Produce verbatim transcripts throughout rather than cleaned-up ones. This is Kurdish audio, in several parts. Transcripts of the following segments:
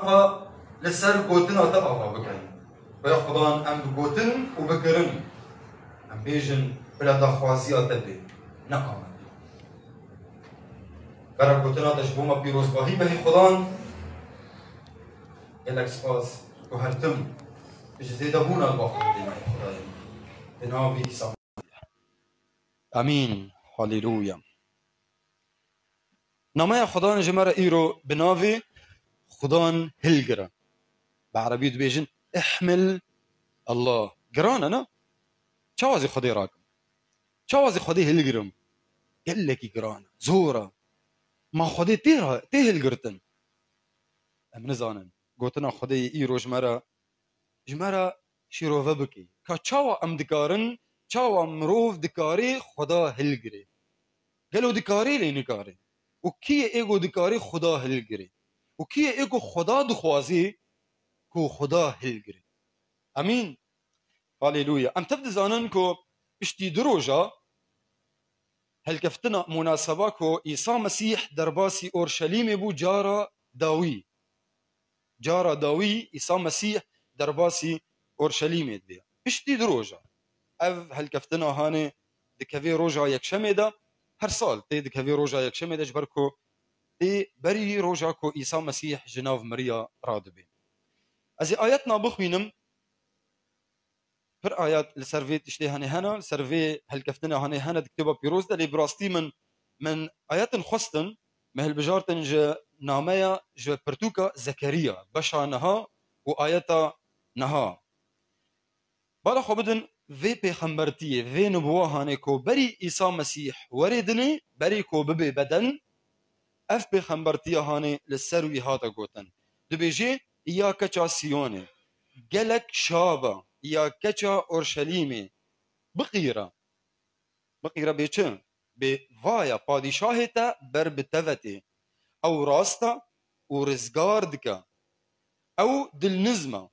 xwe li ser gotina te ava bikin. Rêya Xudan em bi gotin û bi kirin. Em bêjin bila daxwaziya te bê, ne a me bê. Gera gotina te ji bo me pîrozbahî be hê Xudan. Gelek spas ku her tim ji zêdebûna li ba xwe didê me hê Xwedayê. Bi navê Îsa. Amîn. Haleluya. Nameya Xudan ji me re îro bi navê Xudan hilgire. Bi erebî dibêjin ihmil Allah. Giran e, ne? Çawa zî Xwedê rakim? Çawa zî Xwedê hilgirim? Gelekî giran e, zor e. Ma Xwedê tê ra-, tê hilgirtin? Em nizanin. Gotina Xwedê yê îro ji me re, ji me re şîrove bike. Ka çawa em dikarin, çawa mirov dikarê Xweda hilgirê? Gelo dikarê lê nikarê? Û kî ye ê ku dikarê Xweda hilgirê? Û kî ye ê ku Xweda dixwazê ku Xweda hilgirê? Amîn. Haleluya. Em tev dizanin ku piştî du roja helkeftina munaseba ku Îsa Mesîh derbasî Orşelîmê bû cara dawî. Cara dawî Îsa Mesîh derbasî Orşelîmê dibe. Piştî du roja. Ev helkeftina hanê dikevê roja yekşemê de, her sal tê dikevê roja yekşemê de, ji ber ku tê berî roja ku Îsa Mesîh ji nav miriya radibe. Ez ê ayetna bixwînim. Pir ayet li ser vê tiştê hanê hene, li ser vê helkeftina hanê hene di Kitêba Pîroz de, lê bi rastî min, min ayetin xwestin, me hilbijartin ji nameya, ji pirtûka Zekeriya, beşa niha û ayeta niha. Bala xwe bidin vê pêxembertiyê, vê nubuwa hanê ku berî Îsa Mesîh werê dinê, berî ku bibe beden, ev pêxembertiya hanê li ser wî hate gotin. Dibêje, ya keça Siyonê, gelek şa be, ya keça Orşelîmê, biqîre. Biqîre bê çi? Bê vaya padîşahê te ber bi te ve tê. Ew rast e û rizgar dike. Ew dilnizm e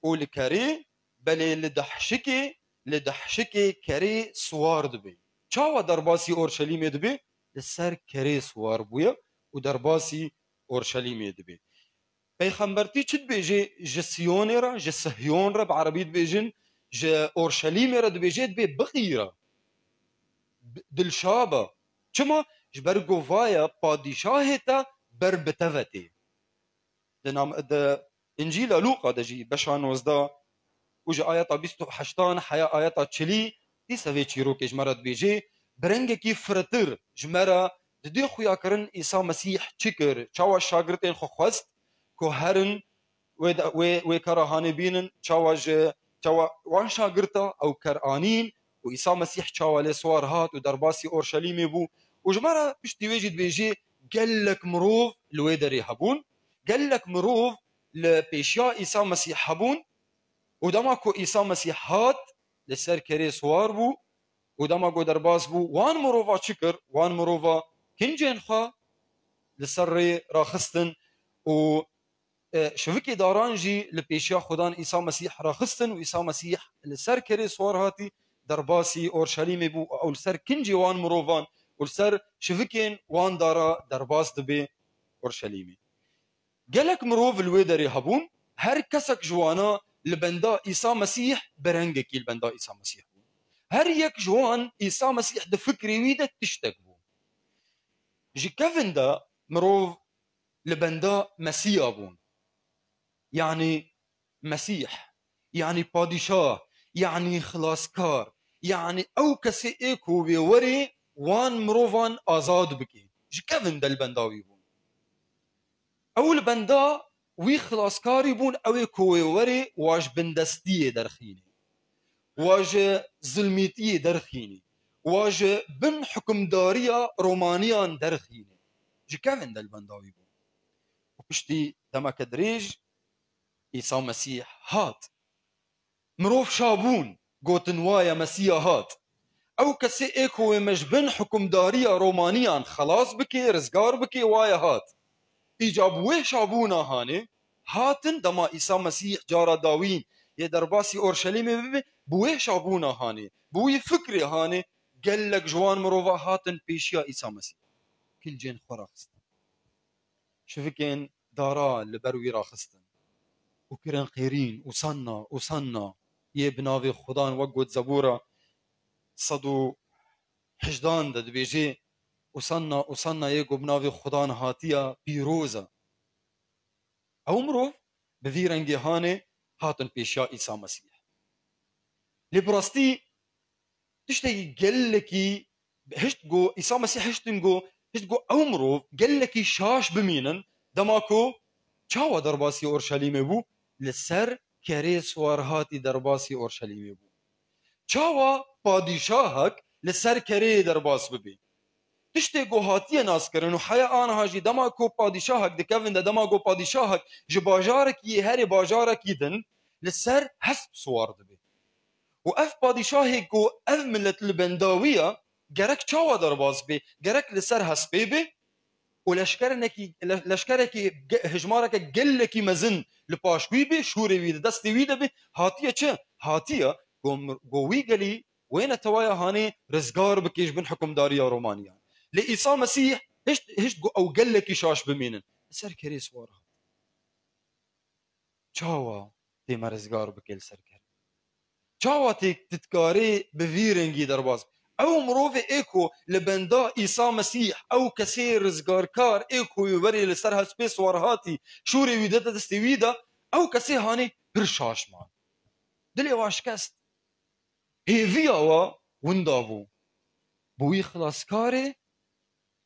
û li kerê, belê li dehşikê, li dehşikê kerê siwar dibe. Çawa derbasî Orşelîmê dibe? Li ser kerê siwar bûye û derbasî Orşelîmê dibe. Peyxembertî çi dibêje ji Siyonê re, ji Sihyon re, bi erebî dibêjin, ji Orşelîmê re dibêje, dibê biqîre. Bi-, dilşa be. Çima? Ji ber ku vaye padîşahê te ber bi te ve tê. Di nam-, di Încîla Lûqa de jî beşa nozdeh û ji ayeta bîst û heştan heya ayeta çilî, dîsa vê çîrokê ji me re dibêje, bi rengekî firtir ji me re didê xuyakirin Îsa Mesîh çi kir, çawa şagirtên xwe xwest ku herin wê de, wê, wê kara hanê bînin, çawa ji, çawa wan şagirta ew ker anîn û Îsa Mesîh çawa lê siwar hat û derbasî Orşelîmê bû. Û ji me re piştî wê jî dibêjê, gelek mirov li wê derê hebûn, gelek mirov li pêşiya Îsa Mesîh hebûn û dema ku Îsa Mesîh hat, li ser kerê siwar bû û dema ku derbas bû, wan mirova çi kir? Wan mirova kincên xwe li ser rê raxistin û, e, şivikê daran jî li pêşiya Xudan Îsa Mesîh raxistin û Îsa Mesîh li ser kerê siwar hatî derbasî Orşelîmê bû û ew li ser kincê wan mirovan û li ser şivikên wan dara derbas dibe Orşelîmê. Gelek mirov li wê derê hebûn, her kesek ji wana li benda Îsa Mesîh bi rengekî li benda Îsa Mesîh bûn. Her yek ji wan Îsa Mesîh di fikrê wî de tiştek bû. Ji kevin de mirov li benda Mesîya bûn. Yanî Mesîh, yanî padîşah, yanî xilaskar, yanî ew kesê ê ku wê werê wan mirovan azad bike. Ji kevin de li benda wî bûn. Ew li benda wî xilaskarî bûn, ew ê ku wê werê wa ji bindestiyê derxînê, wa ji zilmîtiyê derxînê, wa ji bin hukimdariya Romaniyan derxînê. Ji kevin de li benda wî bûn. Û piştî demeke dirêj Îsa Mesîh hat. Mirov şa bûn, gotin, "Waye Mesîya hat." Ew kesê ê ku wê me ji bin hukimdariya Romaniyan xelas bike, rizgar bike, waye hat. Îca bi wê şabûna hanê hatin, dema Îsa Mesîh cara dawîn yê derbasî Orşelîmê bibe, bi wê şabûna hanê, bi wî fikrê hanê gelek ji wan mirova hatin pêşiya Îsa Mesîh. Kincên xwe raxistin. Şivikên dara li ber wî raxistin û kirin qêrîn, Ûsanna, Ûsanna, yê bi navê Xudan, wek got Zebûra sed û hejdan de dibêjê, Ûsanna, Ûsanna, yê ku bi navê Xudan hatiya pîroz e. Ew mirov bi vî rengê hanê hatin pêşiya Îsa Mesîh. Lê bi rastî tiştekî gelekî hişt ku Îsa Mesîh hiştin ku, hişt ku ew mirov gelekî şaş bimînin, dema ku çawa derbasî Orşelîmê bû, li ser kerê siwar hatî derbasî Orşelîmê bû. Çawa padîşahek li ser kereyê derbas bibe? Tiştê ku hatiye naskirin û heya aniha jî dema ku padîşahek dikevin de, dema ku padîşahek ji bajarekî yê herê bajarekî din li ser hesp siwar dibe. Û ev padîşahê ku ev milet li benda wî ye, gerek çawa derbas bê? Gerek li ser hespê bê û leşkerenekî, le-, leşkerekî ge-, hejmareke gelekî mezin li paş wî bê, şûrê wî di destê wî de bê. Hatiye çi? Hatiye ku mir-, ku wî gelî, wê netewaya hanê rizgar bike ji bin hukimdariya Romaniyan. Lê Îsa Mesîh hişt, hişt ku ew gelekî şaş bimînin. Li ser kerê siwar hat. Çawa tê me rizgar bike li ser kerê? Çawa tê tu dikarê bi vî rengî derbas? Ew mirovê ê ku li benda Îsa Mesîh, ew kesê rizgarkar ê ku wê werê li ser hespê siwar hatî, şûrê wî dete destê wî de, ew kesê hanê pir şaş man. Dilê wa şikest. Hêviya wa winda bû. Bi wî xilaskarê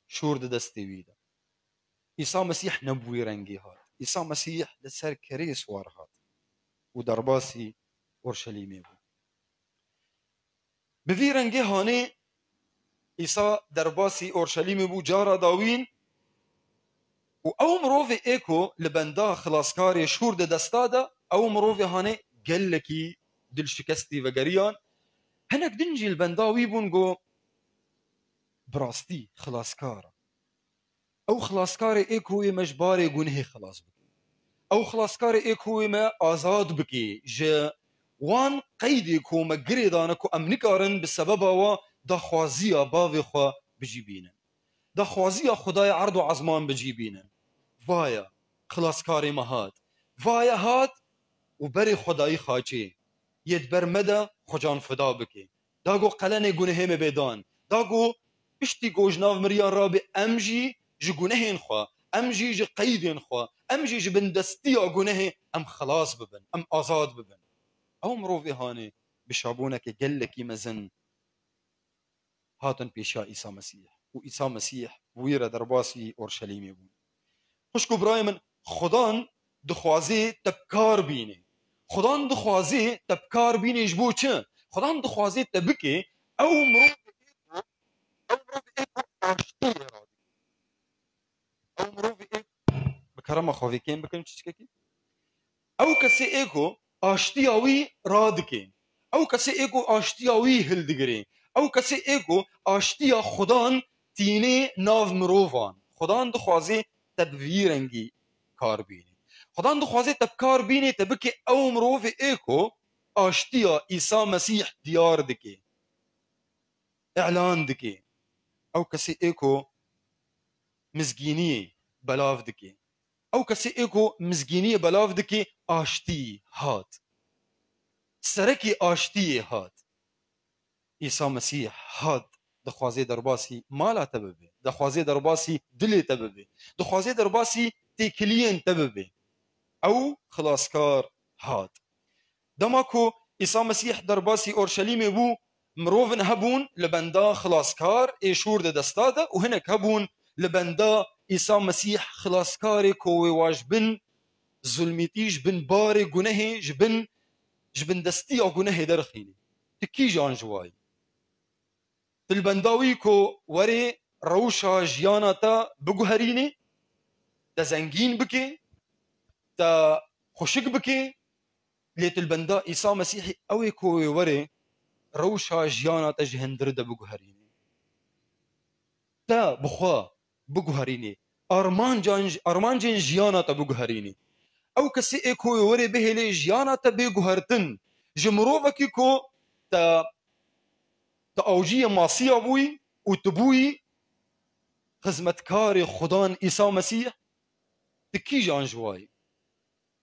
şûr di destê wî de. Îsa Mesîh ne bi wî rengî hat. Îsa Mesîh li ser kerê siwar hat û derbasî Orşelîmê bû. Bi vî rengê hanê Îsa derbasî Orşelîmê bû cara dawîn û ew mirovê ê ku li benda xilaskarê şûr di desta de, ew mirovê hanê gelekî dilşikestî vegeriyan. Hinek din jî li benda wî bûn ku bi rastî xilaskar e. Ew xilaskarê ê ku wê me ji barê gunehê xilas bike. Ew xilaskarê ê ku wê me azad bike ji wan qeydê ku me girê dane ku em nikarin bi sebeba wa daxwaziya bavê xwe bi cî bînin. Daxwaziya Xwedayê erd û ezman bi cî bînin. Vaye, xilaskarê me hat. Vaye hat û berê Xwedayî xaçê yê di ber me de xwecan fida bike. Da ku qelenê gunehê me bê dan. Da ku piştî ku ji nav miriyan rabê em jî ji gunehên xwe, em jî ji qeydên xwe, em jî ji bindestiya gunehê em xilas bibin, em azad bibin. Ew mirovê hanê bi şabûneke gelekî mezin hatin pêşiya Îsa Mesîh û Îsa Mesîh bi wî re derbasî Orşelîmê bûn. Xwişk û birayê min, Xudan dixwazê te bi kar bînê. Xudan dixwazê te bi kar bînê ji bo çi? Xudan dixwazê te bike ew mirovê ê ku, ew mirovê ê ku aştiyê radike. Ew mirovê ê ku, bi kerema xwe vê kêm bikin çiçkekî. Ew kesê ê ku aştiya wî radike. Ew kesê ê ku aştiya wî hildigirê. Ew kesê ê ku aştiya Xudan tînê nav mirovan. Xudan dixwazê te bi vî rengî kar bînî. Xudan dixwazê te bi kar bînê, te bike ew mirovê ê ku aştiya Îsa Mesîh diyar dike, îlan dike. Ew kesê ê ku mizgîniyê belav dike. Ew kesê ê ku mizgîniyê belav dike, aştî hat. Serekî aştiyê hat. Îsa Mesîh hat, dixwazê derbasî mala te bibe, dixwazê derbasî dilê te bibe, dixwazê derbasî têkiliyên te bibe. Ew xilaskar hat. Dema ku Îsa Mesîh derbasî Orşelîmê bû, mirovin hebûn li benda xilaskar ê şûr di desta de û hinek hebûn li benda Îsa Mesîh xilaskarê ku wê wa ji bin zulmîtî, ji bin barê gunehê, ji bin, ji bin destiya gunehê derxînî. Tu kîjan ji wa yî? Tu li benda wî ku werê rewşa jiyana te biguherînê, te zengîn bike, te xweşik bike, lê tu li benda Îsa Mesîhî ew ê ku wê werê rewşa jiyana te ji hundirî de biguherînê. Te bi xwe biguherînî. Armancan, armancên jiyana te biguherînî. Ew kesê ê ku wê werê bihêlê jiyana te bê guhertin. Ji mirovekî ku te, te awciyê masiya bûyî û tu bûyî xizmetkarê Xudan Îsa Mesîh, Ti kîjan ji wayî?